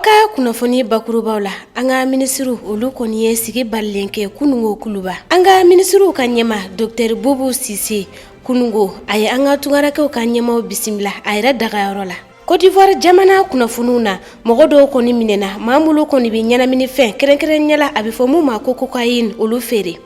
Aw ka kunnafoni bakurubaw la, an ka minisiriw olu kɔni ye sigi balilen kɛ kunungo Kuluba. An ka minisiriw ka ɲɛmaa Docteur Bubu Sise kunungo, a ye an ka tungarankew ka ɲɛmaaw bisimila a yɛrɛ dagayɔrɔ la. Côte d'Ivoire jamana kunnafoniw na, mɔgɔ dɔw kɔni minɛna, maa minnu kɔni bɛ ɲɛnaminifɛn kɛrɛnkɛrɛnnenya la a bɛ fɔ mun ma ko cocaïne olu feere.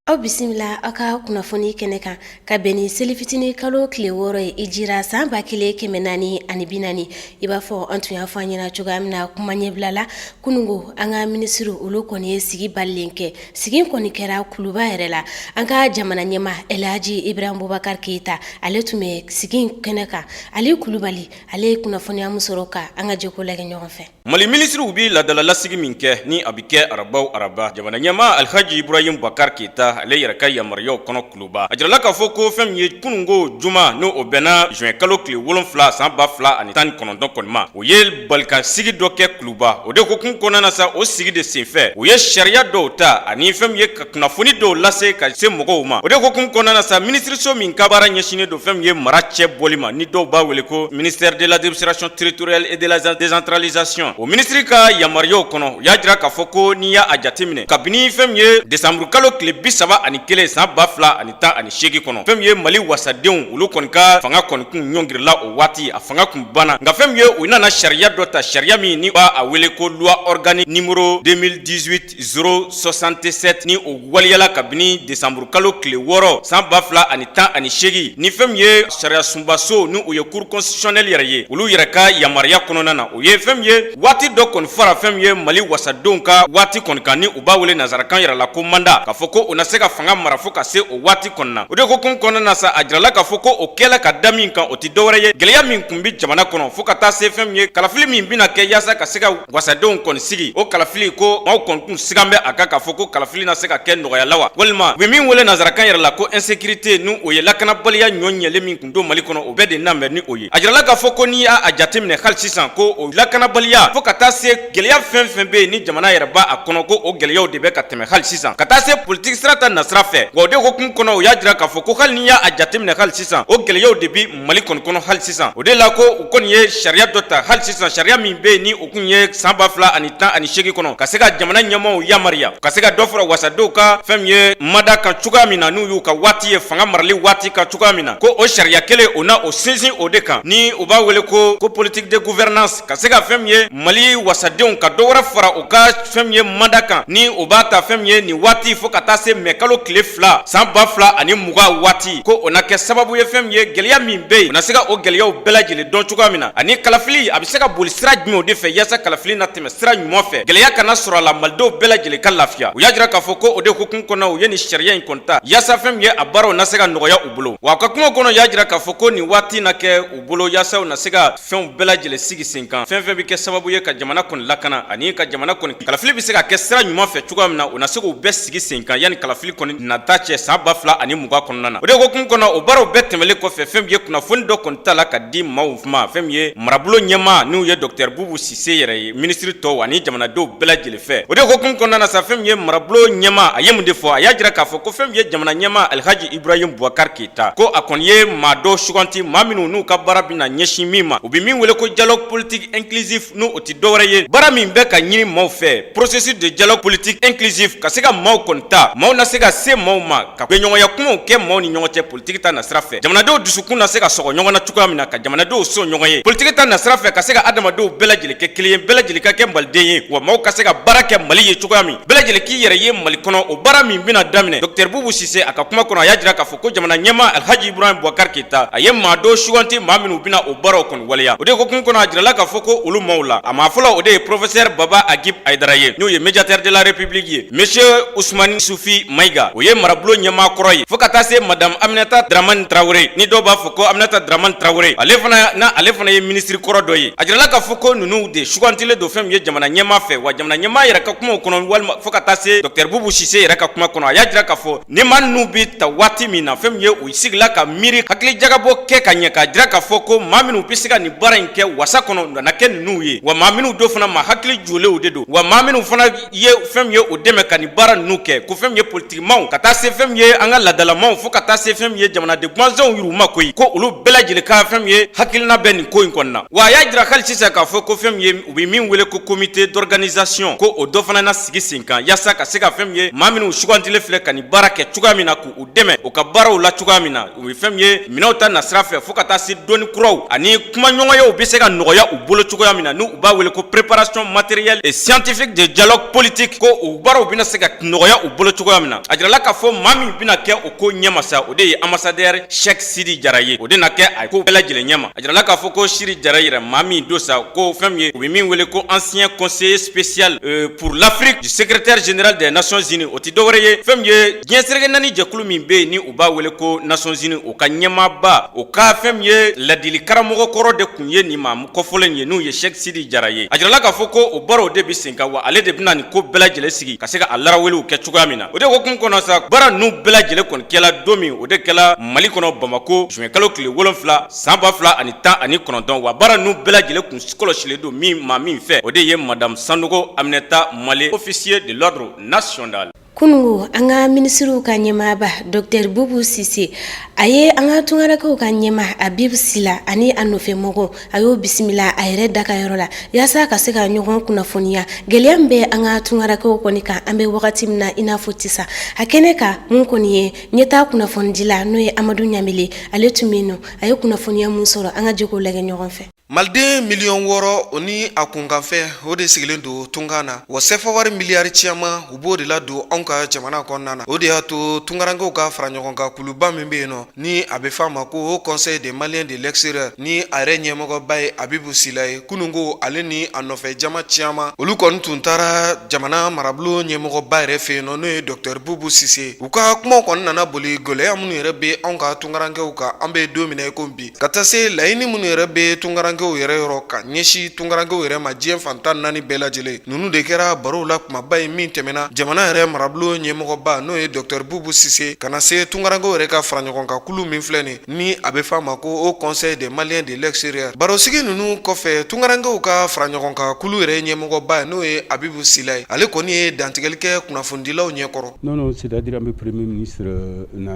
Aw bisimila aw ka kunnafoni kɛnɛ kan ka bɛn ni seli fitinin kalo tile 6 ye hijira san 1440. I b'a fɔ an tun y'a fɔ an ɲɛna cogoya min na kuma ɲɛbila la, kunungo an ka minisiriw olu kɔni ye sigi balilen kɛ. Sigi kɔni kɛra Kuluba yɛrɛ la. An ka jamana ɲɛmaa Elhaji Ibrahim Boubacar Keita, ale tun bɛ sigi kɛnɛ kan. Ali Kulubali, ale ye kunnafoniya min sɔrɔ ka an ka jɛ k'o lajɛ ɲɔgɔn fɛ. Mali minisiriw bɛ laadalalasigi min kɛ ni a bɛ kɛ araba o araba, jamana ɲɛmaa Alhaji Ibrahim Boubacar Keita ale yɛrɛ ka yamaruyaw kɔnɔ Kuluba, a jirala k'a fɔ ko fɛn min ye kunungo juma n'o o bɛnna juin kalo tile 7 san 2019 kɔni ma, u ye balikasigi dɔ kɛ Kuluba. O de hukumu kɔnɔna na sa, o sigi de senfɛ u ye sariya dɔw ta ani fɛn min ye ka kunnafoni dɔw lase ka se mɔgɔw ma. O de hukumu kɔnɔna na sa, minisiriso min ka baara ɲɛsinnen don fɛn min ye mara cɛ bɔli ma, ni dɔw b'a wele ko ministère de l'administration territoriale et de la décentralisation, o minisiri ka yamaruyaw kɔnɔ, u y'a jira k'a fɔ ko n'i y'a jateminɛ kabini fɛn min ye décembre kalo tile 31 san 2018 kɔnɔ, fɛn min ye Mali wasadenw olu kɔni ka fanga kɔni kun ɲɔngirila o waati, a fanga kun banna. Nka fɛn min ye u nana sariya dɔ ta, sariya min ni b'a wele ko loi organique numéro 2018 067, ni o waleyala kabini décembre kalo tile 6 san 2018, ni fɛn min ye sariya sunbaso ni o ye cour constitutionnelle yɛrɛ ye, olu yɛrɛ ka yamaruya kɔnɔna na, o ye fɛn min ye waati dɔ kɔni fara fɛn min ye Mali wasadenw ka waati kɔni kan, ni u b'a wele nansarakan yɛrɛ la ko mandat, k'a fɔ ko u na se ka fanga mara fo ka se o waati kɔni na. O de hukumu kɔnɔna na sa, a jirala k'a fɔ ko o kɛla ka da min kan, o tɛ dɔwɛrɛ ye gɛlɛya min tun bɛ jamana kɔnɔ fo ka taa se fɛn min ye kalafili min bɛna kɛ yaasa ka se ka wasadenw kɔni sigi. O kalafili ko maaw kɔni kun sigan bɛ a kan k'a fɔ ko kalafili na se ka kɛ nɔgɔya la wa, walima u bɛ min wele nansarakan yɛrɛ la ko insécurité, ni o ye lakanabaliya ɲɔ ɲɛlen min kun don Mali kɔnɔ, o bɛɛ de nan bɛ ni o ye. A jirala k'a fɔ ko n'i y'a jateminɛ hali sisan ko o lakanabaliya fo ka taa se gɛlɛya fɛn fɛn bɛ yen ni jamana yɛrɛ b'a a kɔnɔ, ko o gɛlɛyaw de bɛ ka tɛmɛ hali sisan ka taa se politiki sira ta nasira fɛ. Wa o de hukumu kɔnɔ, u y'a jira k'a fɔ ko hali n'i y'a jateminɛ hali sisan, o gɛlɛyaw de bɛ Mali kɔni kɔnɔ hali sisan. O de la ko u kɔni ye sariya dɔ ta hali sisan, sariya min bɛ yen ni o kun ye san 2018 kɔnɔ, ka se ka jamana ɲɛmaaw yamaruya ka se ka dɔ fara wasadenw ka fɛn min ye mandat kan cogoya min na, n'u y'u ka waati ye fanga marali waati kan cogoya min na, ko o sariya kelen o na o sinsin o de kan, ni u b'a wele ko politique de gouvernance, ka se ka fɛn min ye Mali wasadenw ka dɔ wɛrɛ fara u ka fɛn min ye mandat kan, ni o b'a ta fɛn min ye nin waati fo ka taa se mɛ kalo tile 2 san 2020 waati, ko o na kɛ sababu ye fɛn min ye gɛlɛya min bɛ yen, o na se ka o gɛlɛyaw bɛɛ lajɛlen dɔn cogoya min na, ani kalafili a bɛ se ka boli sira jumɛnw de fɛ yaasa kalafili na tɛmɛ sira ɲuman fɛ, gɛlɛya kana sɔrɔ a la, malidenw bɛɛ lajɛlen ka lafiya. U y'a jira k'a fɔ ko o de hukumu kɔnɔ, u ye nin sariya in kɔni ta yaasa fɛn min ye a baaraw na se ka nɔgɔya u bolo. Wa a ka kuma kɔnɔ, u y'a jira k'a fɔ ko nin waati na kɛ u bolo yaasa u na se ka fɛnw bɛɛ lajɛlen sigi sen kan, fɛn fɛn bɛ kɛ sababu ye ka jamana kɔni lakana ani ka jamana kɔni kalafili bɛ se ka kɛ sira ɲuman fɛ cogoya min na, u na se k'u bɛɛ sigi sen kan yanni kalafili kɔni nata cɛ san 2020 kɔnɔna na. O de hukumu kɔnɔ, o baaraw bɛɛ tɛmɛlen kɔfɛ, fɛn min ye kunnafoni dɔ kɔni tala ka di maaw ma, fɛn min ye marabolo ɲɛmaa n'u ye docteur Bubu Sise yɛrɛ ye, minisiri tɔw ani jamanadenw bɛɛ lajɛlen fɛ. O de hukumu kɔnɔna na sa, fɛn min ye marabolo ɲɛmaa, a ye mun de fɔ? A y'a jira k'a fɔ ko fɛn min ye jamana ɲɛmaa Alhaji Ibrahim Boubacar Keita, ko a kɔni ye maa dɔw suganti, maa minnu n'u ka baara bɛna ɲɛsin min ma, u bɛ min wele ko dialogue politique inclusif, n'o o tɛ dɔwɛrɛ ye baara min bɛ ka ɲini maaw fɛ, processus de dialogue politique inclusif, ka se ka maaw kɔni ta, maaw na se ka se maaw ma, ka bɛnɲɔgɔnya kumaw kɛ maaw ni ɲɔgɔn cɛ politiki ta nasira fɛ, jamanadenw dusukun na se ka sɔgɔ ɲɔgɔn na cogoya min na, ka jamanadenw sɔn ɲɔgɔn ye politiki ta nasira fɛ, ka se ka adamadenw bɛɛ lajɛlen kɛ kelen ye, bɛɛ lajɛlen ka kɛ maliden ye, wa maaw ka se ka baara kɛ Mali ye cogoya min, bɛɛ lajɛlen k'i yɛrɛ ye Mali kɔnɔ. O baara min bɛna daminɛ, docteur Bubu Sise a ka kuma kɔnɔ, a y'a jira k'a fɔ ko jamana ɲɛmaa Alhaji Ibrahim Boubacar Keita, a ye maa dɔw suganti, maa minnu bɛna o baaraw kɔni waleya. O de hukumu kɔnɔ, a jirala k'a fɔ ko olu maaw la, a maa fɔlɔ, o de ye professeur Baba Agib Hayidara ye, n'o ye médiateur de la République ye, monsieur Ousmane Soufi Mayiga, o ye marabolo ɲɛmaa kɔrɔ ye, fo ka taa se madame Aminata Dramane Traoré, ni dɔw b'a fɔ ko Aminata Dramane Traoré, ale fana na ale fana ye minisiri kɔrɔ dɔ ye. A jirala k'a fɔ ko ninnu de sugantilen don fɛn min ye jamana ɲɛmaa fɛ. Wa jamana ɲɛmaa yɛrɛ ka kumaw kɔnɔ, walima fo ka taa se docteur Bubu Sise yɛrɛ ka kuma kɔnɔ, a y'a jira k'a fɔ ni maa ninnu bɛ ta waati min na, fɛn min ye u sigila ka miiri, hakili jagabɔ kɛ ka ɲɛ, k'a jira k'a fɔ ko maa minnu bɛ se ka nin baara in kɛ wasa kɔnɔ, nana kɛ ninnu ye. Wa maa minnu do fana ma hakili jɔlenw de don, wa maa minnu fana ye fɛn min ye o dɛmɛ ka nin baara ninnu kɛ, ko fɛn min ye politikimaw ka taa se fɛn min ye an ka ladalamaw, fo ka taa se fɛn min ye jamanaden gansanw yɛrɛw ma koyi, ko olu bɛɛ lajɛlen ka fɛn min ye hakilina bɛ nin ko in kɔnɔna. Wa a y'a jira hali sisan k'a fɔ ko fɛn min ye u bɛ min wele ko comité d'organisation, ko o dɔ fana na sigi sen kan yaasa ka se ka fɛn min ye maa minnu sugandilen filɛ ka nin baara kɛ cogoya min na, k'u dɛmɛ u ka baaraw la cogoya min na, u bɛ fɛn min ye minɛnw ta nasira fɛ, fo ka taa se dɔnni kuraw ani kumaɲɔgɔnyaw bɛ se ka nɔgɔya u bolo cogoya min na, n'u b'a wele ko préparation matérielle et scientifique de dialogue politique, ko u baaraw bɛna se ka nɔgɔya u bolo cogoya min na. A jirala k'a fɔ maa min bɛna kɛ o ko ɲɛma sa, o de ye ambassadeur Cheikh Sidi Jara ye. O de na kɛ a ko bɛɛ lajɛlen ɲɛma. A jirala k'a fɔ ko Sidi Jara yɛrɛ, maa min don sa, ko fɛn min ye u bɛ min wele ko ancien conseiller spécial pour l'Afrique du secrétaire général des Nations Unies, o tɛ dɔwɛrɛ ye fɛn min ye diɲɛ seleke naani jɛkulu min bɛ yen ni u b'a wele ko Nations Unies, o ka ɲɛmaaba, o ka fɛn min ye ladili karamɔgɔ kɔrɔ de tun ye nin maa kɔfɔlen ye, n'o ye Cheikh Sidi Jara ye. A jirala k'a fɔ ko o baaraw de bɛ sen kan, wa ale de bɛna nin ko bɛɛ lajɛlen sigi ka se ka a larawelew kɛ cogoya min na. O de hukumu kɔnɔ sa, baara ninnu bɛɛ lajɛlen kɔni kɛla don min, o de kɛla Mali kɔnɔ Bamakɔ, juin kalo tile 7 san 2019. Wa baara ninnu bɛɛ lajɛlen kun kɔlɔsilen don min maa min fɛ, o de ye madame Sanogo Aminata Male, officier de l'ordre national. Kunungo, an ka minisiriw ka ɲɛmaaba Dr Bubu Sise, a ye an ka tungarankew ka ɲɛma Abibu Sila ani a nɔfɛmɔgɔw, a y'o bisimila a yɛrɛ da ka yɔrɔ la yaasa ka se ka ɲɔgɔn kunnafoniya gɛlɛya min bɛ an ka tungarankew kɔni kan an bɛ wagati min na i n'a fɔ sisan. A kɛnɛ kan, mun kɔni ye ɲɛtaa kunnafonidila, n'o ye Amadu Ɲamele, ale tun bɛ yen nɔ, a ye kunnafoniya mun sɔrɔ, an ka jɛ k'o lajɛ ɲɔgɔn fɛ. Maliden miliyɔn 6, o ni a kunkanfɛn, o de sigilen don tunga na. Wa sefa wari miliyari caman, u b'o de ladon anw ka jamana kɔnɔna na. O de y'a to tungarankew ka fara ɲɔgɔn kan kuluba min bɛ yen nɔ, ni a bɛ f'a ma ko Haut Conseil des Maliens de l'extérieur, ni a yɛrɛ ɲɛmɔgɔba ye Abibu Sila ye, kununko ale ni a nɔfɛ jama caman, olu kɔni tun taara jamana marabolo ɲɛmɔgɔba yɛrɛ fɛ yen nɔ, n'o ye Docteur Bubu Sise. U ka kumaw kɔni nana boli gɛlɛya minnu yɛrɛ bɛ anw ka tungarankew kan an bɛ don min na i ko bi, ka taa se laɲini minnu yɛrɛ bɛ tungarankew yɛrɛ yɔrɔ ka ɲɛsin tungarankew yɛrɛ ma diɲɛ fan 14 bɛɛ lajɛlen. Ninnu de kɛra barow la kumaba ye min tɛmɛna jamana yɛrɛ marabolo ɲɛmɔgɔba, n'o ye Docteur Bubu Sise, ka na se tungarankew yɛrɛ ka fara ɲɔgɔn kan kulu min filɛ nin, ni a bɛ f'a ma ko Haut Conseil des Maliens de l'extérieur. Barosigi ninnu kɔfɛ, tungarankew ka fara ɲɔgɔn kan kulu yɛrɛ ɲɛmɔgɔba, n'o ye Abibu Sila ye, ale kɔni ye dantigɛli kɛ kunnafonidilaw ɲɛkɔrɔ. Non, non, c'est-à-dire an bɛ premier ministre n'a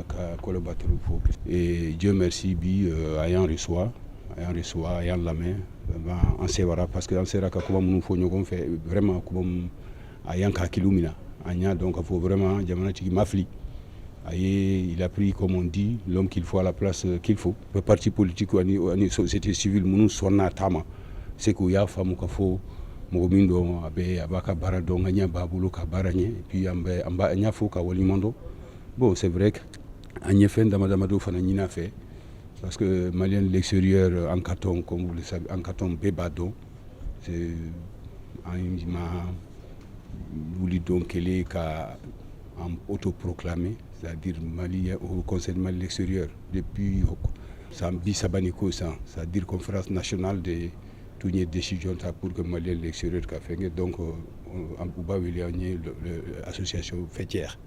ka collaborateur fo et Dieu merci, bi a y'an reçoit, a y'an reçoit, a y'an lamɛn. Vraiment, an sewara parce que an sera ka kuma minnu fɔ ɲɔgɔn fɛ, vraiment kuma min a y'an ka hakiliw minɛ, an y'a dɔn k'a fɔ vraiment jamana tigi ma fili. A ye, il a pris, comme on dit, l'homme qu'il faut à la place qu'il faut. Parti politique ani société civile minnu sɔnna a ta ma, c'est que u y'a faamu k'a fɔ mɔgɔ min don, a bɛ a b'a ka baara dɔn, ka ɲɛ b'a bolo ka baara ɲɛ. Et puis an bɛ an b'a an y'a fɔ ka waleɲuman dɔn. Bon, c'est vrai que an ye fɛn dama damadɔ fana ɲini a fɛ, parce que Malien de l'extérieur, an ka tɔn, comme vous le savez, an ka tɔn, bɛɛ b'a dɔn, c'est an ma wuli don kelen ka an autoproclamer, c'est-à-dire Mali au Conseil de Mali de l'extérieur depuis san 30 ni ko san, c'est-à-dire conférence nationale de tun ye décision ta pour que Malien de l'extérieur ka fɛn kɛ. Donc u b'a wele an ye association faîtière.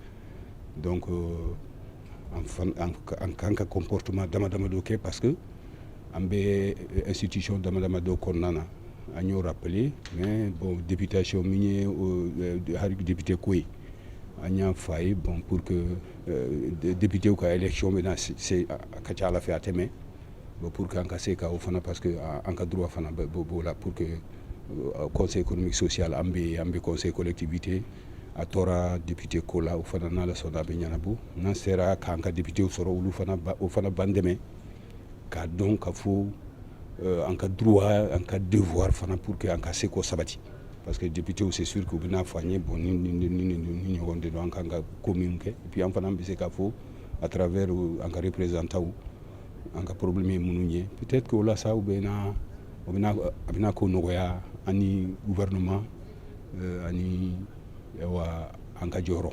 Donc an kan ka comportement dama dama dɔ kɛ, parce que an bɛ institution dama dama dɔ kɔnɔna na, an y'o rappeler. Mais bon, députation min ye hali député ko ye, an y'a fɔ a ye, bon, pour que député ka élection bɛ na se, a ka ca ala fɛ a tɛmɛ, bon, pour que an ka se ka o fana, parce que an ka droit fana b'o la, pour que Conseil économique social, an bɛ conseil collectivité, a tora député ko la, o fana n'Ala sɔnna a bɛ ɲɛnabɔ. N'an sera k'an ka député sɔrɔ, olu fana o fana b'an dɛmɛ k'a dɔn ka fɔ an ka droit, an ka devoir fana, pour que an ka se k'o sabati, parce que député, c'est sûr que u bɛna fɔ an ye, bon, ni ni ni ni ɲɔgɔn de don, an kan ka ko min kɛ. Et puis an fana bɛ se k'a fɔ à travers an ka représentants an ka problème ye minnu ye. Peut-être que o la sa, u bɛ na o bɛna a bɛna ko nɔgɔya an ni gouvernement ani wa an ka jɔyɔrɔ.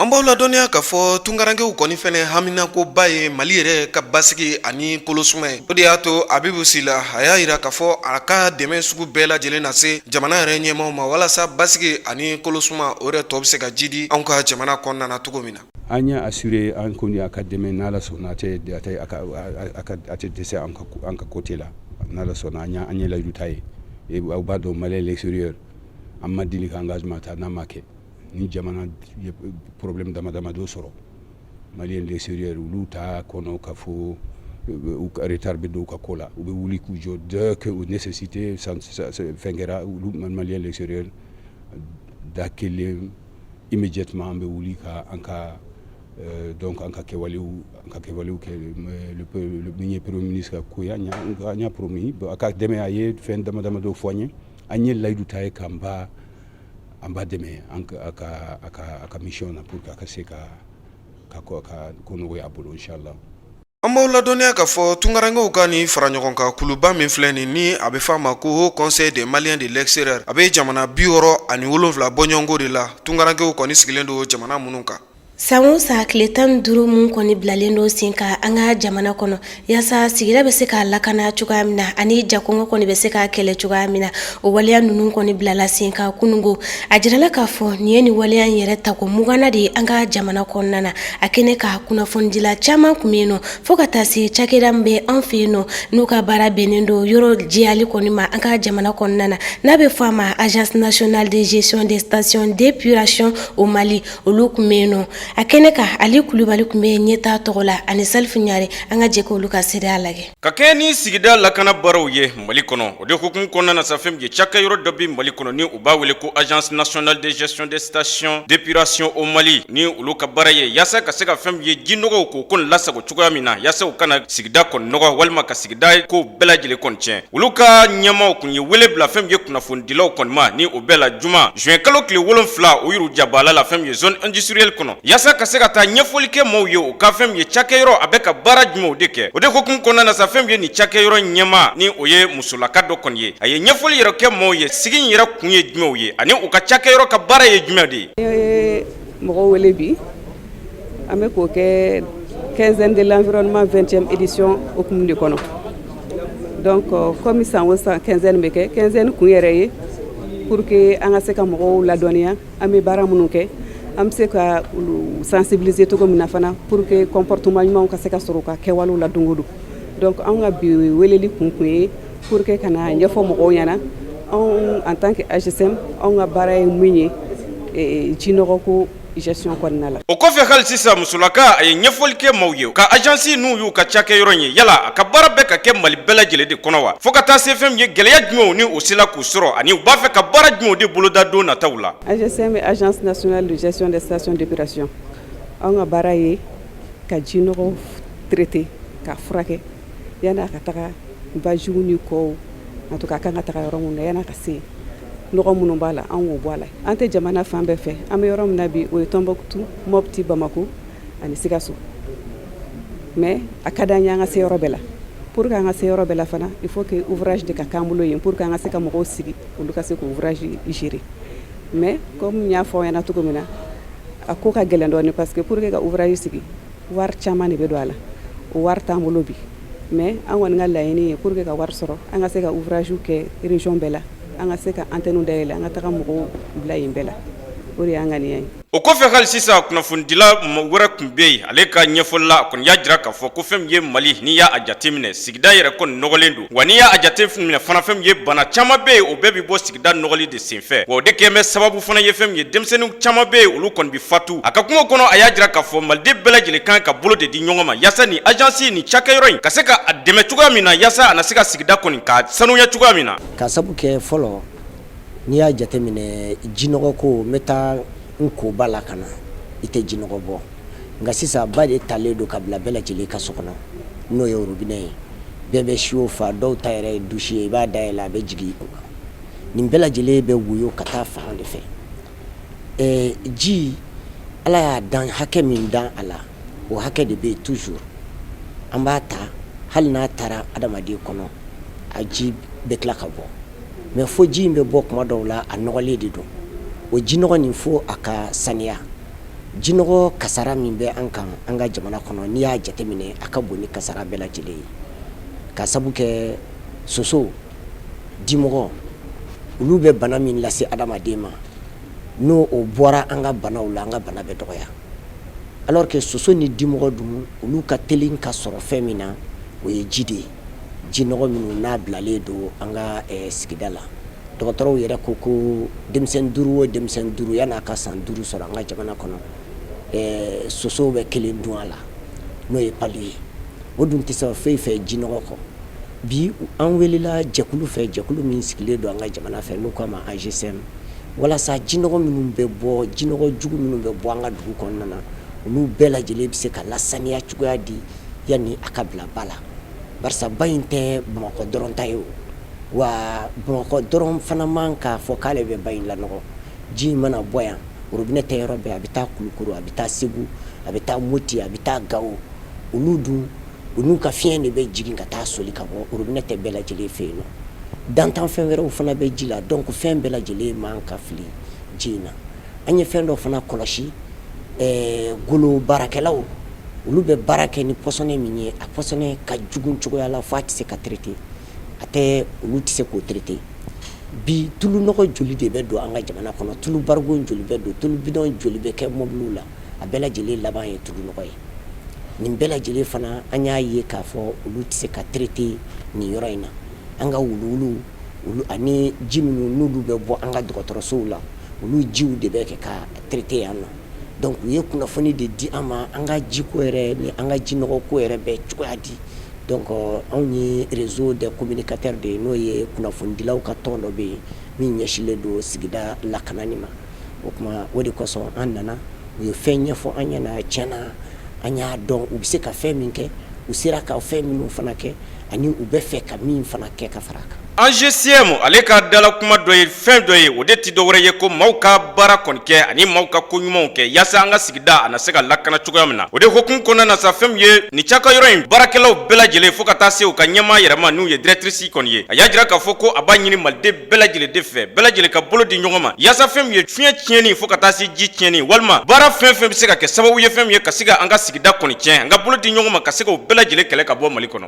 An b'aw ladɔnniya k'a fɔ tungarankew kɔni fɛnɛ haminakoba ye Mali yɛrɛ ka basigi ani kolosuma ye. O de y'a to Abibu Sila, a y'a yira k'a fɔ a ka dɛmɛ sugu bɛɛ lajɛlen na se jamana yɛrɛ ɲɛmaw ma, walasa basigi ani kolosuma o yɛrɛ tɔ bɛ se ka jidi anw ka jamana kɔnɔna na cogo min na. An y'a assuré, an kɔni a ka dɛmɛ, n'Ala sɔnna, a tɛ dɛsɛ an ka côté la, n'Ala sɔnna. An ye layidu ta ye. Aw b'a dɔn, Malien l'extérieur, an ma deli ka engagement ta n'a ma kɛ. Ni jamana ye problème dama dama dɔ sɔrɔ, Malien l'extérieur, olu t'a kɔnɔ ka fɔ u retard bɛ don u ka ko la. U bɛ wuli k'u jɔ dès que nécessité fɛn kɛra. Olu, Malien l'extérieur, da kelen, immédiatement an bɛ wuli ka an ka donc an ka kɛwalew kɛ. Min ye Premier ministre ka ko ye, an y'a promis a ka dɛmɛ. A ye fɛn dama dama dɔ fɔ an ye. An ye layidu ta ye k'an ba an b'a dɛmɛ a ka mission na pour que a ka se ka ko nɔgɔya a bolo, inchallah. An b'aw ladɔnniya k'a fɔ tunkarankew ka nin fara ɲɔgɔn kan kuluba min filɛ nin, ni a bɛ fɔ a ma ko Haut Conseil des Maliens de l'extérieur, a bɛ jamana 67 bɔɲɔgɔnko de la, tunkarankew kɔni sigilen don jamana minnu kan. San o san, tile 15 mun kɔni bilalen don sen kan an ka jamana kɔnɔ yaasa sigida bɛ se k'a lakana cogoya min na ani jakɔngɔ kɔni bɛ se k'a kɛlɛ cogoya min na, o waleya ninnu kɔni bilala sen kan kunungo. A jirala k'a fɔ nin ye nin waleya in yɛrɛ tako 20nan de ye an ka jamana kɔnɔna na. A kɛnɛ ka kunnafonidila caman tun bɛ yen nɔ, fo ka taa se cakɛda min bɛ an fɛ yen nɔ, n'u ka baara bɛnnen don yɔrɔ jɛyali kɔni ma an ka jamana kɔnɔna na, n'a bɛ fɔ a ma Agence nationale de gestion des stations d'épuration au Mali, olu tun bɛ yen nɔ a kɛnɛ kan. Ali Kulubali tun bɛ ɲɛta tɔgɔ la ani Salifu Ɲare. An ka jɛ k'olu ka seereya lajɛ. Ka kɛ ni sigida lakana baaraw ye Mali kɔnɔ, o de hukumu kɔnɔna na sa, fɛn min ye cakɛyɔrɔ dɔ bɛ Mali kɔnɔ, ni u b'a wele ko Agence nationale de gestion des stations d'épuration au Mali, ni olu ka baara ye yaasa ka se ka fɛn min ye jinɔgɔw k'o kɔni lasago cogoya min na, yaasa u kana sigida kɔni nɔgɔ walima ka sigida ko bɛɛ lajɛlen kɔni tiɲɛ. Olu ka ɲɛmaaw kun ye wele bila fɛn min ye kunnafonidilaw kɔni ma, ni o bɛɛ la juma juin kalo tile 7, o y'u jabala la fɛn min ye zone industrielle kɔnɔ, yaasa ka se ka taa ɲɛfɔli kɛ maaw ye u ka fɛn min ye cakɛyɔrɔ a bɛ ka baara jumɛnw de kɛ. O de hukumu kɔnɔna na sa, fɛn min ye nin cakɛyɔrɔ ɲɛmaa, ni o ye musolaka dɔ kɔni ye, a ye ɲɛfɔli yɛrɛ kɛ maaw ye sigi in yɛrɛ kun ye jumɛnw ye ani u ka cakɛyɔrɔ ka baara ye jumɛn de ye. Ye mɔgɔw wele bi, an bɛ k'o kɛ Quinzaine de l'environnement 20e édition hukumu de kɔnɔ. Donc comme san o san quinzaine bɛ kɛ, quinzaine kun yɛrɛ ye pour que an ka se ka mɔgɔw ladɔnniya an bɛ baara minnu kɛ, an bɛ se ka olu sensibiliser cogo min na fana pour que comportement ɲumanw ka se ka sɔrɔ u ka kɛwalew la don o don. Donc anw ka bi weleli kun ye pour que ka na ɲɛfɔ mɔgɔw ɲɛna, anw en tant que AGSM, anw ka baara ye min ye jinɔgɔ ko gestion kɔnɔna la. O kɔfɛ, hali sisan, musolaka a ye ɲɛfɔli kɛ maaw ye ka agence n'u y'u ka cakɛyɔrɔ ye, yala a ka baara bɛɛ ka kɛ Mali bɛɛ lajɛlen de kɔnɔ wa, fo ka taa se fɛn min ye gɛlɛya jumɛnw ni o sela k'u sɔrɔ ani u b'a fɛ ka baara jumɛnw de boloda don nataw la. AGSM ye Agence nationale de gestion des stations d'épuration. Anw ka baara ye ka jinɔgɔ traiter, ka furakɛ yan'a ka taga bajiw ni kɔw, en tout cas a kan ka taga yɔrɔ min na, yan'a ka se. Nɔgɔ minnu b'a la, an k'o bɔ a la. An tɛ jamana fan bɛɛ fɛ. An bɛ yɔrɔ min na bi, o ye Tɔnbɔkutu, Mɔpti, Bamako ani Sikaso, mais a ka d'an ye an ka se yɔrɔ bɛɛ la. Pour que an ka se yɔrɔ bɛɛ la fana, il faut que ouvrage de ka k'an bolo yen pour que an ka se ka mɔgɔw sigi, olu ka se k'o ouvrage gérer. Mais comme n y'a fɔ aw ɲɛna cogo min na, a ko ka gɛlɛn dɔɔnin parce que pour que ka ouvrage sigi, wari caman de bɛ don a la. O wari t'an bolo bi, mais an kɔni ka laɲini ye pour que ka wari sɔrɔ, an ka se ka ouvrage kɛ région bɛɛ la, an ka se ka antenne dayɛlɛ, an ka taga mɔgɔw bila yen bɛɛ la. O de y'an ŋaniya ye. O kɔfɛ, hali sisan, kunnafonidila wɛrɛ tun bɛ yen. Ale ka ɲɛfɔli la, a kɔni y'a jira k'a fɔ ko fɛn min ye Mali, n'i y'a jateminɛ, sigida yɛrɛ kɔni nɔgɔlen don wa. N'i y'a jateminɛ fana, fɛn min ye bana caman bɛ yen, o bɛɛ bɛ bɔ sigida nɔgɔli de senfɛ wa. O de kɛlen bɛ sababu fana ye, fɛn min ye denmisɛnnin caman bɛ yen, olu kɔni bɛ fatu. A ka kuma kɔnɔ, a y'a jira k'a fɔ maliden bɛɛ lajɛlen kan ka bolo de di ɲɔgɔn ma yaasa ni agence ni cakɛyɔrɔ in ka se ka a dɛmɛ cogoya min na, yaasa a na se ka sigida kɔni ka sanuya cogoya min na. Ka sabu kɛ fɔlɔ, n'i y'a jateminɛ, jinɔgɔ ko, n bɛ taa n koba la ka na, i tɛ jinɔgɔ bɔ. Nka sisan, ba de talen don ka bila bɛɛ lajɛlen ka so kɔnɔ, n'o ye robinet ye. Bɛɛ bɛ siwo fa, dɔw ta yɛrɛ ye douche ye, i b'a dayɛlɛ, a bɛ jigin. Nin bɛɛ lajɛlen bɛ woyo ka taa fan de fɛ. Ji, Ala y'a dan, hakɛ min dan a la, o hakɛ de bɛ yen toujours. An b'a ta, hali n'a taara adamaden kɔnɔ, a ji bɛ tila ka bɔ. Mais fo ji in bɛ bɔ kuma dɔw la, a nɔgɔlen de don. O jinɔgɔ nin, fo a ka saniya. Jinɔgɔ kasara min bɛ an kan an ka jamana kɔnɔ, n'i y'a jateminɛ, a ka bon ni kasara bɛɛ lajɛlen ye, ka sabu kɛ soso, dimɔgɔ, olu bɛ bana min lase adamaden ma, n'o o bɔra an ka banaw la, an ka bana bɛ dɔgɔya. Alors que soso ni dimɔgɔ dun, olu ka teli ka sɔrɔ fɛn min na, o ye ji de ye, jinɔgɔ minnu n'a bilalen don an ka sigida la. Dɔgɔtɔrɔw yɛrɛ ko ko denmisɛn 5 o denmisɛn 5, yan'a ka san 5 sɔrɔ an ka jamana kɔnɔ, sosow bɛ kelen dun a la, n'o ye palu ye. O dun tɛ sɔrɔ foyi fɛ jinɔgɔ kɔ. Bi, an welela jɛkulu fɛ, jɛkulu min sigilen don an ka jamana fɛ, n'u k'a ma AGSM, walasa jinɔgɔ minnu bɛ bɔ, jinɔgɔ jugu minnu bɛ bɔ an ka dugu kɔnɔna na, olu bɛɛ lajɛlen bɛ se ka lasaniya cogoya di yanni a ka bila ba la, barisa ba in tɛ Bamakɔ dɔrɔn ta ye o, wa Bamakɔ dɔrɔn fana man k'a fɔ k'ale bɛ ba in lanɔgɔ. Ji in mana bɔ yan, robinet tɛ yɔrɔ bɛɛ, a bɛ taa Kulukoro, a bɛ taa Segu, a bɛ taa Moti, a bɛ taa Gawo. Olu dun, u n'u ka fiɲɛ de bɛ jigin ka taa soli ka bɔ. Robinet tɛ bɛɛ lajɛlen fɛ yen nɔ. Dantanfɛn wɛrɛw fana bɛ ji la, donc fɛn bɛɛ lajɛlen man ka fili ji in na. An ye fɛn dɔ fana kɔlɔsi, golo baarakɛlaw, olu bɛ baara kɛ ni pɔsɔni min ye, a pɔsɔni ka jugu cogoya la fo a tɛ se ka traiter, a tɛ, olu tɛ se k'o traiter. Bi, tulunɔgɔ joli de bɛ don an ka jamana kɔnɔ? Tulu barigon joli bɛ don? Tulu bidɔn joli bɛ kɛ mobiliw la? A bɛɛ lajɛlen laban ye tulunɔgɔ ye. Nin bɛɛ lajɛlen fana, an y'a ye k'a fɔ olu tɛ se ka traiter nin yɔrɔ in na. An ka wuluwuluw, olu ani ji minnu n'olu bɛ bɔ an ka dɔgɔtɔrɔsow la, olu jiw de bɛ kɛ ka traiter yan nɔ. Donc u ye kunnafoni de di an ma, an ka jiko yɛrɛ ni an ka jinɔgɔko yɛrɛ bɛ cogoya di. Donc anw ye réseau des communicateurs de ye, n'o ye kunnafonidilaw ka tɔn dɔ bɛ yen min ɲɛsinlen don sigida lakanani ma. O tuma, o de kosɔn an nana. U ye fɛn ɲɛfɔ an ɲɛna. Tiɲɛna, an y'a dɔn u bɛ se ka fɛn min kɛ, u sera ka fɛn minnu fana kɛ, ani u bɛ fɛ ka min fana kɛ ka fara a kan. AGSM ale ka dala kuma dɔ ye fɛn dɔ ye, o de tɛ dɔwɛrɛ ye ko maaw ka baara kɔni kɛ ani maaw ka ko ɲumanw kɛ yaasa an ka sigida a na se ka lakana cogoya min na. O de hukumu kɔnɔna na sa, fɛn min ye nin cakɛyɔrɔ in baarakɛlaw bɛɛ lajɛlen, fo ka taa se u ka ɲɛmaa yɛrɛ ma, n'u ye directrice kɔni ye, a y'a jira k'a fɔ ko a b'a ɲini maliden bɛɛ lajɛlen de fɛ, bɛɛ lajɛlen ka bolo di ɲɔgɔn ma yaasa fɛn min ye fiɲɛ tiɲɛni, fo ka taa se ji tiɲɛni, walima baara fɛn fɛn bɛ se ka kɛ sababu ye fɛn min ye ka se ka an ka sigida kɔni tiɲɛ, an ka bolo di ɲɔgɔn ma ka se k'o bɛɛ lajɛlen kɛlɛ ka bɔ Mali kɔnɔ.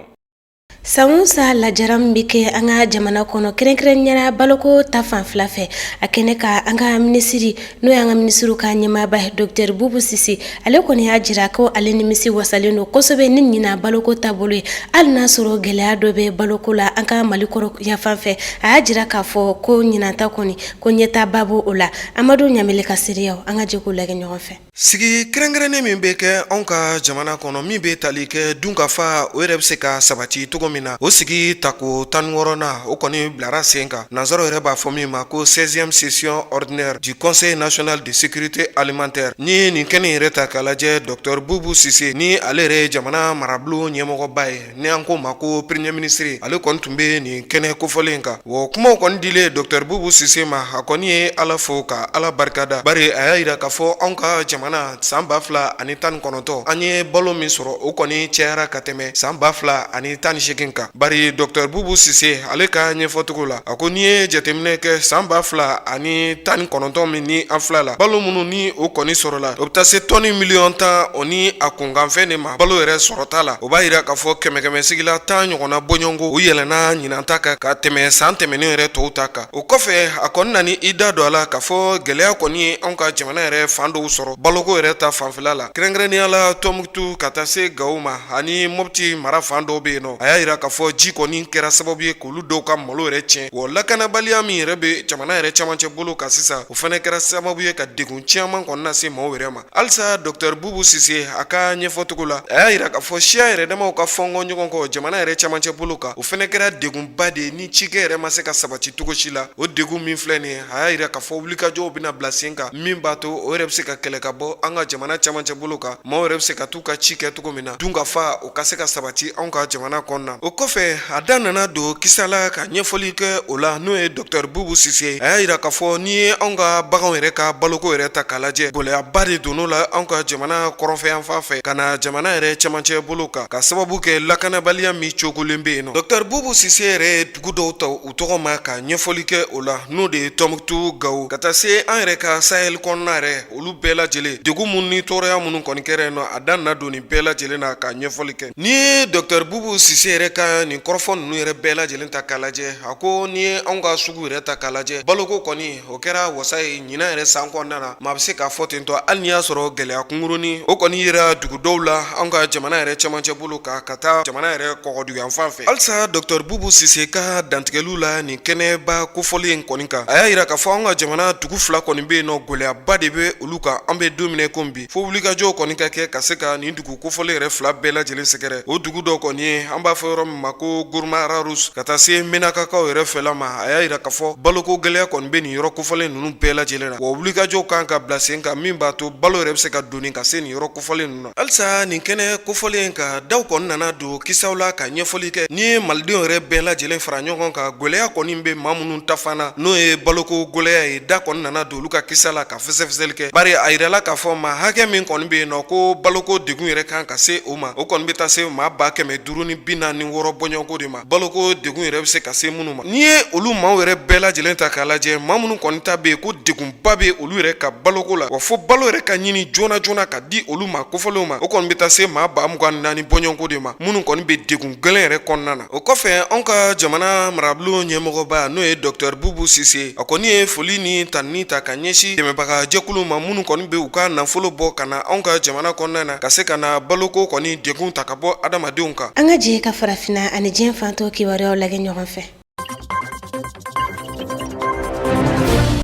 San o san, lajara min bɛ kɛ an ka jamana kɔnɔ, kɛrɛnkɛrɛnnenya la baloko ta fanfɛla fɛ, a kɛnɛ kan, an ka minisiri, n'o y'an ka minisiriw ka ɲɛmaaba ye, docteur Bubu Sise, ale kɔni y'a jira ko ale nimisi wasalen don kosɛbɛ ni ɲinan baloko taabolo ye, hali n'a sɔrɔ gɛlɛya dɔ bɛ baloko la an ka Mali kɔrɔ yanfan fɛ. A y'a jira k'a fɔ ko ɲinan ta kɔni, ko ɲɛtaaba b'o la. Amadu Ɲamele ka seereyaw, an ka jɛ k'o lajɛ ɲɔgɔn fɛ. Sigi kɛrɛnkɛrɛnnen min bɛ kɛ anw ka jamana kɔnɔ, min bɛ tali kɛ dunkafa o yɛrɛ bɛ se ka sabati cogo min na, o sigi tako 16nan, o kɔni bilara sen kan. Nansaraw yɛrɛ b'a fɔ min ma ko 16e session ordinaire du Conseil national de sécurité alimentaire. N'i ye nin kɛnɛ yɛrɛ ta k'a lajɛ, docteur Bubu Sise, ni ale yɛrɛ ye jamana marabulon ɲɛmɔgɔba ye, ni an ko ma ko premier ministre, ale kɔni tun bɛ nin kɛnɛ kofɔlen kan. Wa kumaw kɔni dilen docteur Bubu Sise ma, a kɔni ye Ala fo ka Ala barikada, bari a y'a jira k'a fɔ anw ka jamana san 2019, an ye balo min sɔrɔ, o kɔni cayara ka tɛmɛ san 2018 kan. Bari docteur Bubu Sise ale ka ɲɛfɔcogo la, a ko n'i ye jateminɛ kɛ san 2019 min ni an fila la, balo minnu ni o kɔni sɔrɔla, o bɛ taa se tɔni miliyɔn 10 o ni a kunkanfɛn de ma. Balo yɛrɛ sɔrɔta la, o b'a jira k'a fɔ kɛmɛ kɛmɛ sigila 10 ɲɔgɔnna bɔɲɔgɔnko, o yɛlɛnna ɲinan ta kan ka tɛmɛ san tɛmɛnen yɛrɛ tɔw ta kan. O kɔfɛ, a kɔni nana i da don a la k'a fɔ gɛlɛya kɔni ye anw ka jamana yɛrɛ fan dɔw sɔrɔ baloko yɛrɛ ta fanfɛla la, kɛrɛnkɛrɛnnenya la Tɔnbukutu ka taa se Gawo ma ani Mɔpti mara fan dɔw bɛ yen nɔ. A y'a jira k'a fɔ ji kɔni kɛra sababu ye k'olu dɔw ka malo yɛrɛ tiɲɛ. Wa lakanabaliya min yɛrɛ bɛ jamana yɛrɛ camancɛ bolo kan sisan, o fana kɛra sababu ye ka degun caman kɔni lase maaw yɛrɛ ma. Halisa docteur Bubu Sise a ka ɲɛfɔcogo la, a y'a jira k'a fɔ siya yɛrɛ damaw ka fɔnkɔ ɲɔgɔn kɔ jamana yɛrɛ camancɛ bolo kan, o fana kɛra degunba de ye ni cikɛ yɛrɛ ma se ka sabati cogo si la. O degun min filɛ nin ye, a y'a jira k'a fɔ wulikajɔw bɛna bila sen kan min b'a to o yɛrɛ bɛ se ka kɛlɛ ka bɔ an ka jamana camancɛ bolo kan, maaw yɛrɛ bɛ se ka t'u ka ci kɛ cogo min na, dunkafa o ka se ka sabati anw ka jamana kɔnɔna. O kɔfɛ, a da nana don kisa la ka ɲɛfɔli kɛ o la, n'o ye docteur Bubu Sise. A y'a jira k'a fɔ n'i ye anw ka baganw yɛrɛ ka baloko yɛrɛ ta k'a lajɛ, gɛlɛyaba de donn'o la anw ka jamana kɔrɔnfɛyanfan fɛ ka na jamana yɛrɛ camancɛ bolo kan, ka sababu kɛ lakanabaliya min cogolen bɛ yen nɔ. Docteur Bubu Sise yɛrɛ ye dugu dɔw ta u tɔgɔ ma ka ɲɛfɔli kɛ o la, n'o de ye Tɔnbukutu, Gawo, ka taa se an yɛrɛ ka Sahel kɔnɔna yɛrɛ, olu bɛɛ lajɛlen degun minnu ni tɔɔrɔya minnu kɔni kɛra yen nɔ, a da nana don nin bɛɛ lajɛlen na ka ɲɛfɔli kɛ. N'i ye docteur Bubu Sise yɛrɛ yɛrɛ ka nin kɔrɔfɔ ninnu yɛrɛ bɛɛ lajɛlen ta k'a lajɛ, a ko n'i ye anw ka sugu yɛrɛ ta k'a lajɛ, baloko kɔni o kɛra wasa ye ɲinan yɛrɛ san kɔnɔna na. Maa bɛ se k'a fɔ ten tɔ, hali n'i y'a sɔrɔ gɛlɛya kunkurunin o kɔni yera dugu dɔw la anw ka jamana yɛrɛ cɛmancɛ bolo kan ka taa jamana yɛrɛ kɔgɔduguyanfan fɛ. Halisa Docteur Bubu Sise ka dantigɛliw la nin kɛnɛba kofɔlen in kɔni kan, a y'a yira k'a fɔ anw ka jamana dugu fila kɔni bɛ yen nɔ, gɛlɛyaba de bɛ olu kan an bɛ don min na komi bi, fo wulikajɔw kɔni ka kɛ ka se ka nin dugu kofɔlen yɛrɛ fila bɛɛ lajɛlen sɛgɛrɛ. O dugu dɔ kɔni ye an b'a fɔ yɔrɔ min ma ko Gourma Rharous ka taa se Menakakaw yɛrɛ fɛla ma. A y'a yira k'a fɔ baloko gɛlɛya kɔni bɛ nin yɔrɔ kofɔlen ninnu bɛɛ lajɛlen na, wa wulikajɔw kan ka bila sen kan min b'a to balo yɛrɛ bɛ se ka doni ka se nin yɔrɔ kofɔlen ninnu na. Halisa nin kɛnɛ kofɔlen kan, daw kɔni nana don kisaw la ka ɲɛfɔli kɛ. N'i ye malidenw yɛrɛ bɛɛ lajɛlen fara ɲɔgɔn kan, gɛlɛya kɔni bɛ maa minnu ta fan na, n'o ye baloko gɛlɛya ye, da kɔni nana don olu ka kisa la ka fɛsɛfɛsɛli kɛ, bari a yirala k'a fɔ maa hakɛ min kɔni bɛ yen nɔ ko baloko degun yɛrɛ kan ka se o ma, o kɔni bɛ taa se maa 546 bɔɲɔgɔnko de ma, baloko degun yɛrɛ bɛ se ka se minnu ma. N'i ye olu maaw yɛrɛ bɛɛ lajɛlen ta k'a lajɛ, maa minnu kɔni ta bɛ yen ko degunba bɛ olu yɛrɛ ka baloko la, wa fo balo yɛrɛ ka ɲini joona joona ka di olu maa kofɔlenw ma, o kɔni bɛ taa se maa 24,000 bɔɲɔgɔnko de ma, minnu kɔni bɛ degun gɛlɛn yɛrɛ kɔnɔna na. O kɔfɛ, anw ka jamana marabulon ɲɛmɔgɔba, n'o ye Docteur Bubu Sise, a kɔni ye foli ni tanuni ta ka ɲɛsin dɛmɛbaga jɛkuluw ma minnu kɔni bɛ u ka nafolo bɔ ka na anw ka jamana kɔnɔna na ka se ka na baloko kɔni degun ta ka bɔ adamadenw kan. An ka jɛ ka farafinna ani diɲɛ fan tɔw kibaruyaw lajɛ ɲɔgɔn fɛ.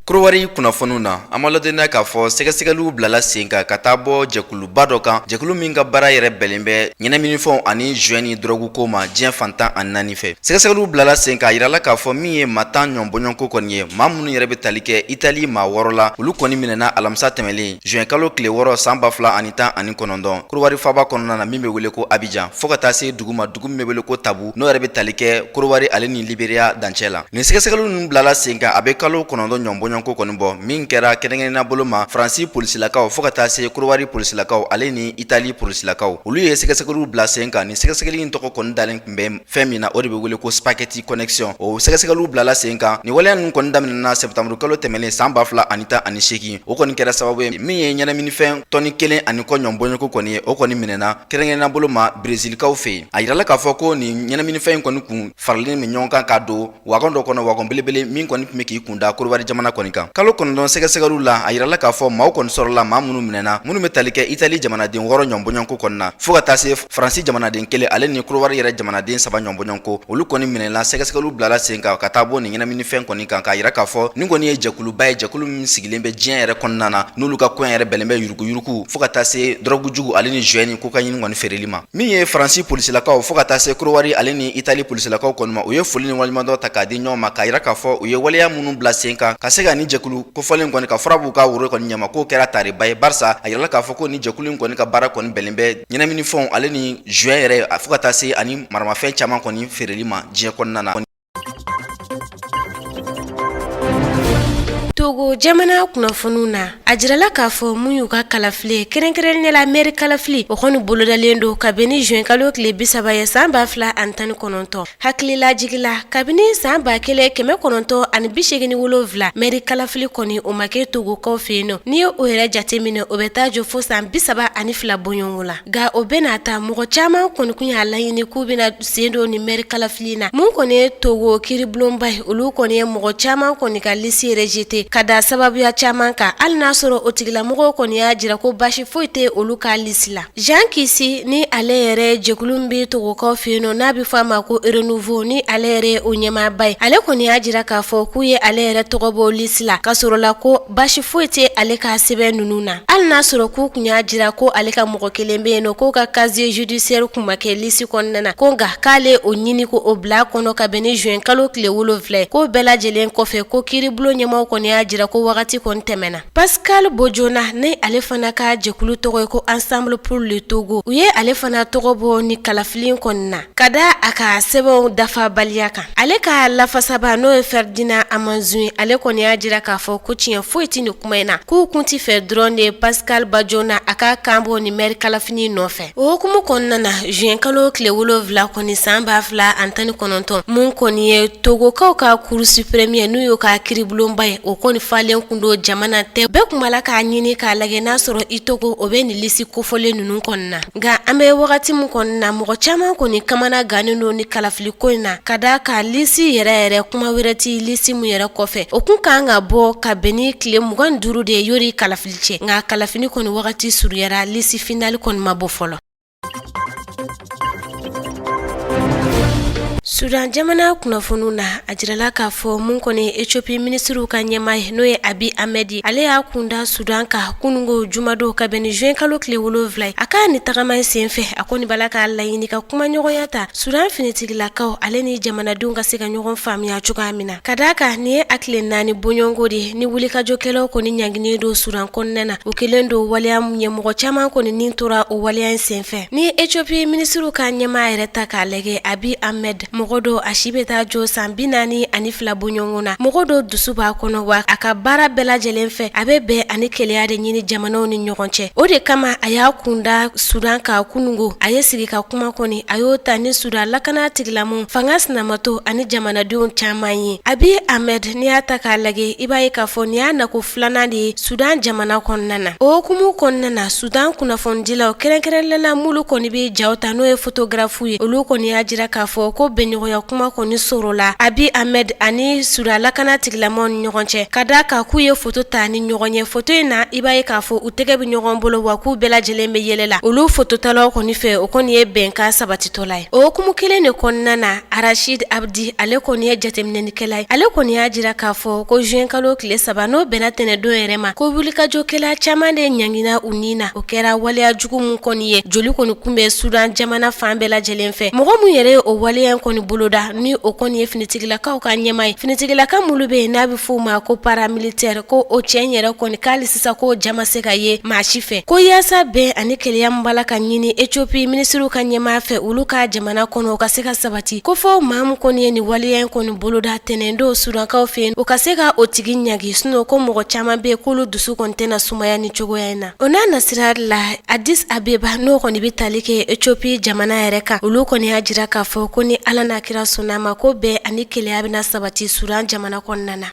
Korowari kunnafoniw na, an b'a ladɔnniya k'a fɔ sɛgɛsɛgɛliw bilala sen kan ka taa bɔ jɛkuluba dɔ kan, jɛkulu min ka baara yɛrɛ bɛnnen bɛ ɲɛnaminifɛnw ani joint ni dɔrɔgu ko ma diɲɛ fan 14 fɛ. Sɛgɛsɛgɛliw bilala sen kan, a yirala k'a fɔ min ye maa 10 ɲɔgɔn bɔɲɔgɔnko kɔni ye, maa minnu yɛrɛ bɛ tali kɛ Itali maa 6 la, olu kɔni minɛna alamisa tɛmɛlen juin kalo tile 6 san 2019 Korowari faaba kɔnɔna na min bɛ wele ko Abijan, fo ka taa se dugu ma, dugu min bɛ wele ko Tabu, n'o yɛrɛ bɛ tali kɛ Korowari ale ni Liberiya dancɛ la. Nin sɛgɛsɛgɛli ninnu bilala sen kan a bɛ kalo 9 ɲɔgɔn bɔɲɔgɔnko kɔni bɔ, min kɛra kɛrɛnkɛrɛnnenya bolo ma Faransi polisilakaw fo ka taa se Korowari polisilakaw ale ni Itali polisilakaw, olu ye sɛgɛsɛgɛliw bila sen kan. Nin sɛgɛsɛgɛli in tɔgɔ kɔni dalen tun bɛ fɛn min na, o de bɛ wele ko Spaghetti Connection. O sɛgɛsɛgɛliw bilala sen kan. Nin waleya ninnu kɔni daminɛna sɛtanburu kalo tɛmɛnen san 2018. O kɔni kɛra sababu ye min ye ɲɛnaminifɛn tɔni 1 ani kɔ ɲɔgɔn bɔɲɔgɔnko kɔni ye, o kɔni minɛna kɛrɛnkɛrɛnnenya bolo ma Brezilikaw fɛ yen. A yirala k'a fɔ ko nin ɲɛnaminifɛn in kɔni kun faralen bɛ ɲɔgɔn kan ka don wagon dɔ kɔnɔ, wagon belebele min kɔni tun bɛ k'i kun da Korowari jamana kɔni kan. Kalo 9 sɛgɛsɛgɛliw la, a yirala k'a fɔ maaw kɔni sɔrɔla, maa minnu minɛna, minnu bɛ tali kɛ Itali jamanaden 6 ɲɔgɔn bɔɲɔgɔnko kɔni na, fo ka taa se Faransi jamanaden 1 ale ni Korowari yɛrɛ jamanaden 3 ɲɔgɔn bɔɲɔgɔnko. Olu kɔni minɛna, sɛgɛsɛgɛliw bilala sen kan ka taa bɔ nin ɲɛnaminifɛn kɔni kan, k'a yira k'a fɔ nin kɔni ye jɛkuluba ye, jɛkulu min sigilen bɛ diɲɛ yɛrɛ kɔnɔna na, n'olu ka koɲɛ yɛrɛ bɛnnen bɛ yuruguyurugu fo ka taa se dɔrɔgu jugu ale ni joint ni kokayini kɔni feereli ma. Min ye Faransi polisilakaw fo ka taa se Korowari ale ni Itali polisilakaw kɔni ma, u ye foli ni waleɲumandɔn ta k'a di ɲɔgɔn ma, k'a yira k'a fɔ u ye waleya minnu bila sen kan ka se ka nin jɛkulu kofɔlen kɔni ka fura b'u ka woro kɔni ɲɛma, k'o kɛra tariba ye, barisa a yirala k'a fɔ ko nin jɛkulu in kɔni ka baara kɔni bɛnnen bɛ ɲɛnaminifɛnw ale ni joint yɛrɛ fo ka taa se ani maramafɛn caman kɔni feereli ma diɲɛ kɔnɔna na. Togo jamana kunnafoniw na, a jirala k'a fɔ mun y'u ka kalafili ye, kɛrɛnkɛrɛnnenya la mɛri kalafili, o kɔni bolodalen don kabini juin kalo tile 30 ye san 2019. Hakililajigi la, kabini san 1987, mɛri kalafili kɔni o ma kɛ Togokaw fɛ yen nɔ. N'i ye o yɛrɛ jateminɛ, o bɛ taa jɔ fo san 32 bɔɲɔgɔnko la. Nka o bɛɛ n'a ta, mɔgɔ caman kɔni kun y'a laɲini k'u bɛna sen don nin mɛri kalafili in na. Mun kɔni ye Togo kiiribulonba ye, olu kɔni ye mɔgɔ caman kɔni ka lisi rejeté ka da sababuya caman kan, hali n'a sɔrɔ o tigilamɔgɔw kɔni y'a jira ko basi foyi tɛ olu ka lisi la. Jean Kisi, ni ale yɛrɛ jɛkulu min bɛ Togokaw fɛ yen nɔ, n'a bɛ fɔ a ma ko Renouveau, ni ale yɛrɛ ye o ɲɛmaaba ye, ale kɔni y'a jira k'a fɔ k'u ye ale yɛrɛ tɔgɔ bɔ lisi la, ka sɔrɔ la ko basi foyi tɛ ale ka sɛbɛn ninnu na, hali n'a sɔrɔ k'u kun y'a jira ko ale ka mɔgɔ kelen bɛ yen nɔ k'o ka casier judiciaire kun ma kɛ lisi kɔnɔna na, ko nka k'ale o ɲini ko o bila kɔnɔ ka bɛn ni juin kalo tile 7 ye. K'o bɛɛ lajɛlen kɔfɛ, ko kiiribulon ɲɛmaaw kɔni y'a jira ko wagati kɔni tɛmɛna. Pascal Bojona, ni ale fana ka jɛkulu tɔgɔ ye ko Ensemble pour le Togo, u ye ale fana tɔgɔ bɔ ni kalafili in kɔni na ka da a ka sɛbɛnw dafabaliya kan. Ale ka lafasaba, n'o ye Ferdinand Amanzun, ale kɔni y'a jira k'a fɔ ko tiɲɛ foyi tɛ nin kuma in na, k'u kun ti fɛ dɔrɔn de Pascal Bajona a ka kan bɔ nin mɛri kalafili nɔfɛ. O hukumu kɔnɔna na, juin kalo tile 7 kɔni san 2019, mun kɔni ye Togokaw ka Cour suprême ye, n'u y'u ka kiiribulonba ye, o kɔni falen kun don jamana tɛ bɛɛ kun. kun b'a la k'a ɲini k'a lajɛ n'a sɔrɔ i Togo o bɛ nin lisi kofɔlen ninnu kɔni na. Nka an bɛ wagati min kɔni na, mɔgɔ caman kɔni kamana gannen don ni kalafili ko in na, ka d'a kan lisi yɛrɛ yɛrɛ kuma wɛrɛ tɛ lisi min yɛrɛ kɔfɛ, o kun kan ka bɔ ka bɛn ni tile 25 de ye yɔri kalafili cɛ. Nka kalafili kɔni wagati surunyara, lisi finali kɔni ma bɔ fɔlɔ. Sudan jamana kunnafoniw na, a jirala k'a fɔ mun kɔni ye Ethiopie minisiriw ka ɲɛmaa ye, n'o ye Abiy Ahmed ye, ale y'a kunda Sudan kan kunungo jumadon ka bɛn ni juin kalo tile 7 ye. A ka nin tagama in senfɛ, a kɔni b'a la k'a laɲini ka kumaɲɔgɔnya ta Sudan finitigilakaw ale ni jamanadenw ka se ka ɲɔgɔn faamuya cogoya min na. Ka d'a kan nin ye a tile 4 bɔɲɔgɔnko de ye ni wulikajɔkɛlaw kɔni ɲanginen don Sudan kɔnɔna na, o kɛlen don waleya min ye, mɔgɔ caman kɔni ni tora o waleya in senfɛ. Ni Ethiopie minisiriw ka ɲɛmaa yɛrɛ ta k'a lajɛ, Abiy Ahmed, mɔgɔ don a si bɛ taa jɔ san 42 bɔɲɔgɔnko na, mɔgɔ don dusu b'a kɔnɔ, wa a ka baara bɛɛ lajɛlen fɛ a bɛ bɛn ani kelenya de ɲini jamanaw ni ɲɔgɔn cɛ. O de kama a y'a kunda Sudan kan kunungo, a ye sigi ka kuma kɔni a y'o ta ni Sudan lakana tigilamaw, fanga sinamato ani jamanadenw caman ye. Abiy Ahmed, n'i y'a ta k'a lajɛ, i b'a ye k'a fɔ nin y'a nako filanan de ye Sudan jamana kɔnɔna na. O hukumu kɔnɔna na, Sudan kunnafonidilaw, kɛrɛnkɛrɛnnenya la minnu kɔni bɛ jaw ta, n'o ye photographe ye, olu kɔni y'a jira k'a fɔ ko bɛnɲɔgɔnya kuma kɔni sɔrɔla Abiy Ahmed ani Sudan lakana tigilamaw ni ɲɔgɔn cɛ, ka d'a kan k'u ye foto ta ni ɲɔgɔn ye. Foto in na, i b'a ye k'a fɔ u tɛgɛ bɛ ɲɔgɔn bolo, wa k'u bɛɛ lajɛlen bɛ yɛlɛ la. Olu fototalaw kɔni fɛ, o kɔni ye bɛnkan sabatitɔla ye. O hukumu kelen de kɔnɔna na, Arashid Abdi, ale kɔni ye jateminɛnikɛla ye, ale kɔni y'a jira k'a fɔ ko juin kalo tile 3, n'o bɛnna tɛnɛndon yɛrɛ ma, ko wulikajɔkɛla caman de ɲangina u ni na. O kɛra waleya jugu min kɔni ye, joli kɔni kun bɛ Sudan jamana fan bɛɛ lajɛlen fɛ. Mɔgɔ min yɛrɛ ye o waleya in kɔni boloda, ni o kɔni ye finitigilakaw ka ɲɛmaa ye, finitigilaka minnu bɛ yen n'a bɛ f'o ma ko paramilitaire, ko o cɛ in yɛrɛ kɔni k'ale sisan k'o ja ma se ka ye maa si fɛ, ko yaasa bɛn ani kelenya min b'a la ka ɲini Ethiopie minisiriw ka ɲɛmaa fɛ olu ka jamana kɔnɔ, o ka se ka sabati, ko fɔ maa min kɔni ye nin waleya in kɔni boloda tɛnɛndon Sudankaw fɛ yen, o ka se ka o tigi ɲangi, sinon ko mɔgɔ caman bɛ yen k'olu dusu kɔni tɛna sumaya ni cogoya in na. O n'a nasira la, Addis Abeba, n'o kɔni bɛ tali kɛ Ethiopie jamana yɛrɛ kan, olu kɔni y'a jira k'a fɔ ko ni Ala n'a kira sɔnna ma, ko bɛn ani kelenya bɛna sabati Sudan jamana kɔnɔna na.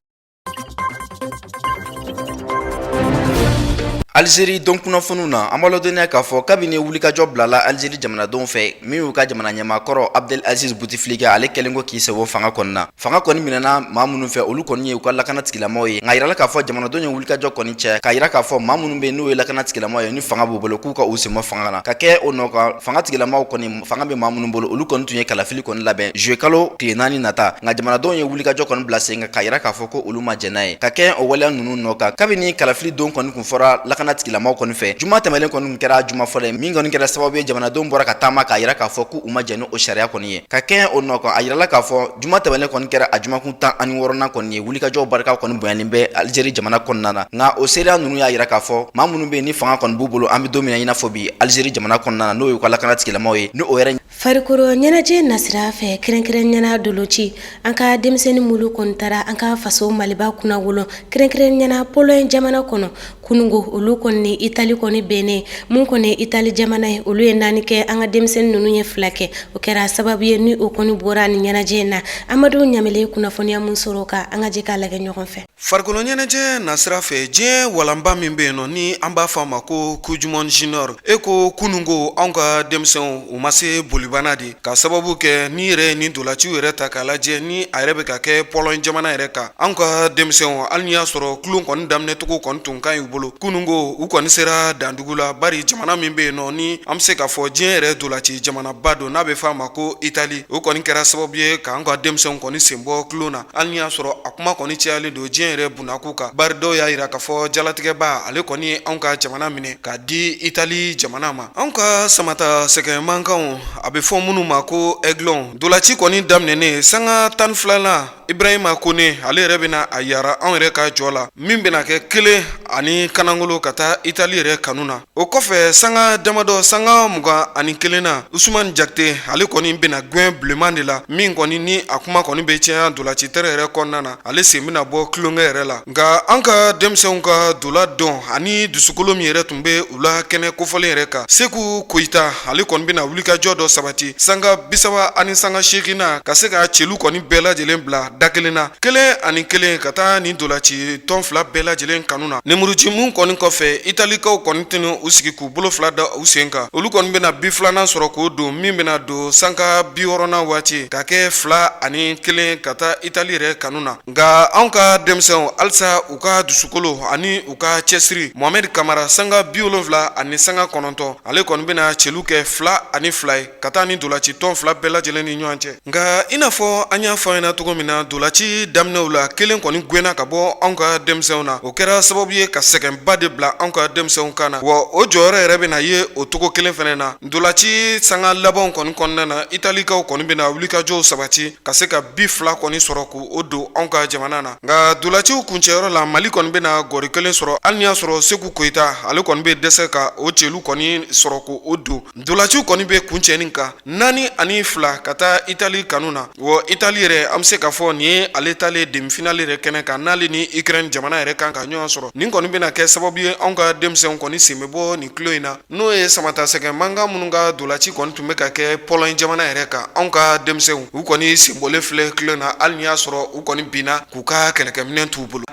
Alizeri don kunnafoniw na, an b'a ladɔnniya k'a fɔ kabini wulikajɔ bilala Alizeri jamanadenw fɛ, min y'u ka jamana ɲɛmaa kɔrɔ Abdel Aziz Bouteflika, ale kɛlen kɔ k'i sen bɔ fanga kɔni na. Fanga kɔni minɛna maa minnu fɛ, olu kɔni ye u ka lakana tigilamaw ye. Nka yirala k'a fɔ jamanadenw ye wulikajɔ kɔni cɛ k'a yira k'a fɔ maa minnu bɛ yen n'u ye lakana tigilamaw ye, ni fanga b'u bolo, k'u ka u sen bɔ fanga na. Ka kɛ o nɔ kan, fanga tigilamaw kɔni, fanga bɛ maa minnu bolo, olu kɔni tun ye kalafili kɔni labɛn juillet kalo tile 4 nata. Nka jamanadenw ye wulikajɔ kɔni bila sen kan k'a yira k'a fɔ ko olu ma jɛn n'a ye. Ka kɛ o waleya ninnu nɔ kan, kabini kalafili don kɔni kun fɔra lakana tigilamaw kɔni fɛ, juma tɛmɛlen kɔni kun kɛra juma fɔlɔ ye min kɔni kɛra sababu ye jamanadenw bɔra ka taama k'a yira k'a fɔ k'u ma jɛn ni o sariya kɔni ye. Ka kɛ o nɔ kan, a yirala k'a fɔ juma tɛmɛlen kɔni kɛra a jumakun 16nan kɔni ye. Wulikajɔw barika kɔni bonyalen bɛ Alizeri jamana kɔnɔna na. Nka o seereya ninnu y'a yira k'a fɔ maa minnu bɛ yen ni fanga kɔni b'u bolo, an bɛ don min na i n'a fɔ bi, Alizeri jamana kɔnɔna na, n'o y'u ka lakana tigilamaw ye, ni o yɛrɛ Farikolo ɲɛnajɛ nasira fɛ, kɛrɛnkɛrɛnnenya doloci, an ka denmisɛnnin minnu kɔni taara an ka faso Maliba kunnawolo, kɛrɛnkɛrɛnnenya Pologne jamana kɔnɔ kunungo, olu kɔni ni Itali kɔni bɛnnen. Mun kɔni Itali jamana ye, olu ye 4 kɛ, an ka denmisɛnnin ninnu ye 2 kɛ. O kɛra sababu ye ni o kɔni bɔra nin ɲɛnajɛ in na. Amadu Ɲamele kunnafoniya mun sɔrɔ o kan, an ka jɛ k'a lajɛ ɲɔgɔn fɛ. Farikolo ɲɛnajɛ nasira fɛ, diɲɛ walanba min bɛ yen nɔ ni an b'a fɔ a ma ko coupe du monde junior, e ko kununko anw ka denmisɛnw u ma se bolibana de, ka sababu kɛ n'i yɛrɛ ye nin dolaciw yɛrɛ ta k'a lajɛ, ni a yɛrɛ bɛ ka kɛ Pologne jamana yɛrɛ kan, anw ka denmisɛnw, hali n'i y'a sɔrɔ tulon kɔni daminɛcogo kɔni tun ka ɲi u bolo, kununko u kɔni sera dandugu la, bari jamana min bɛ yen nɔ ni an bɛ se k'a fɔ diɲɛ yɛrɛ dolaci jamanaba don, n'a bɛ fɔ a ma ko Itali, o kɔni kɛra sababu ye k'an ka denmisɛnw kɔni sen bɔ tulon na. Hali n'i y'a sɔrɔ a kuma kɔni cayalen don diɲɛ yɛrɛ bunakun kan, bari dɔw y'a yira k'a fɔ jalatigɛba ale kɔni ye anw ka jamana minɛ k'a di Itali jamana ma. Anw ka samata sɛgɛ mankanw, a bɛ fɔ minnu ma ko Aiglon, dolaci kɔni daminɛnen sanga 12nan, Ibrahima Kone ale yɛrɛ bɛna a yara anw yɛrɛ ka jɔ la, min bɛna kɛ kelen ani kanangolo ka taa Itali yɛrɛ kanu na. O kɔfɛ sanga damadɔ, sanga 21 na, Usumani Jakite ale kɔni bɛna gɛn bilenman de la, min kɔni ni a kuma kɔni bɛ caya dolaci tɛrɛn yɛrɛ kɔnɔna na, ale sen bɛna bɔ tulonkɛ yɛrɛ la. Nka an ka denmisɛnw ka dola dɔn ani dusukolo min yɛrɛ tun bɛ u la kɛnɛ kofɔlen yɛrɛ kan, Seku Koyita ale kɔni bɛna wulikajɔ dɔ sabati sanga 30 ani sanga 8 na, ka se ka celu kɔni bɛɛ lajɛlen bila. da kelen na, 1-1 ka taa nin dolaci tɔn fila bɛɛ lajɛlen kanu na. Nemurucimu kɔni kɔfɛ, Italikaw kɔni tɛna u sigi k'u bolo fila da u sen kan. Olu kɔni bɛna bi filanan sɔrɔ k'o don, min bɛna don sanga 60nan waati, ka kɛ 2-1 ka taa Itali yɛrɛ kanu na. Nka anw ka denmisɛnw, halisa u ka dusukolo ani u ka cɛsiri. Mohamed Kamara, sanga 79, ale kɔni bɛna celu kɛ 2-2 ye ka taa ni dolaci tɔn fila bɛɛ lajɛlen ni ɲɔgɔn cɛ. Nka i n'a fɔ an y'a fɔ ɲɛna cogo min na, dolaci daminɛw la, kelen kɔni gɛnna ka bɔ anw ka denmisɛnw na. O kɛra sababu ye ka sɛgɛnba de bila anw ka denmisɛnw kan na, wa o jɔyɔrɔ yɛrɛ bɛna ye o cogo kelen fana na. Dolaci sanga labanw kɔni kɔnɔna na, Italikaw kɔni bɛna wulikajɔw sabati ka se ka bi fila kɔni sɔrɔ k'o don anw ka jamana na. Nka dolaciw kuncɛyɔrɔ la, Mali kɔni bɛna gɔri kelen sɔrɔ, hali n'i y'a sɔrɔ Seku Koyita, ale kɔni bɛ dɛsɛ ka o celu kɔni sɔrɔ k'o don. Dolaciw kɔni bɛ kuncɛ nin kan 4-2 ka taa Itali kanu na. Wa Itali yɛrɛ, an bɛ se k'a fɔ nin ye ale taalen demi-finale yɛrɛ kɛnɛ kan, n'ale ni Ukraine jamana yɛrɛ kan ka ɲɔgɔn sɔrɔ. Nin kɔni bɛna kɛ sababu ye anw ka denmisɛnw kɔni sen bɛ bɔ nin tulon in na, n'o ye samatasɛgɛ mankan minnu ka dolaci kɔni tun bɛ ka kɛ Pologne jamana yɛrɛ kan. Anw ka denmisɛnw, u kɔni senbɔlen filɛ tulon na, hali n'i y'a sɔrɔ u kɔni binna k'u ka kɛlɛkɛminɛn t'u bolo.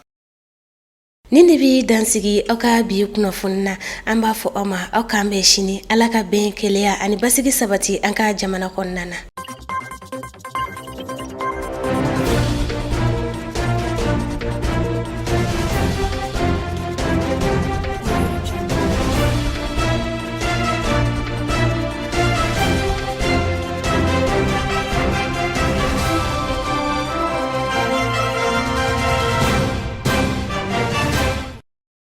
Nin de bɛ dansigi aw ka bi kunnafoni na. An b'a fɔ aw ma, aw k'an bɛn sini. Ala ka bɛn, kelenya ani basigi sabati an ka jamana kɔnɔna na.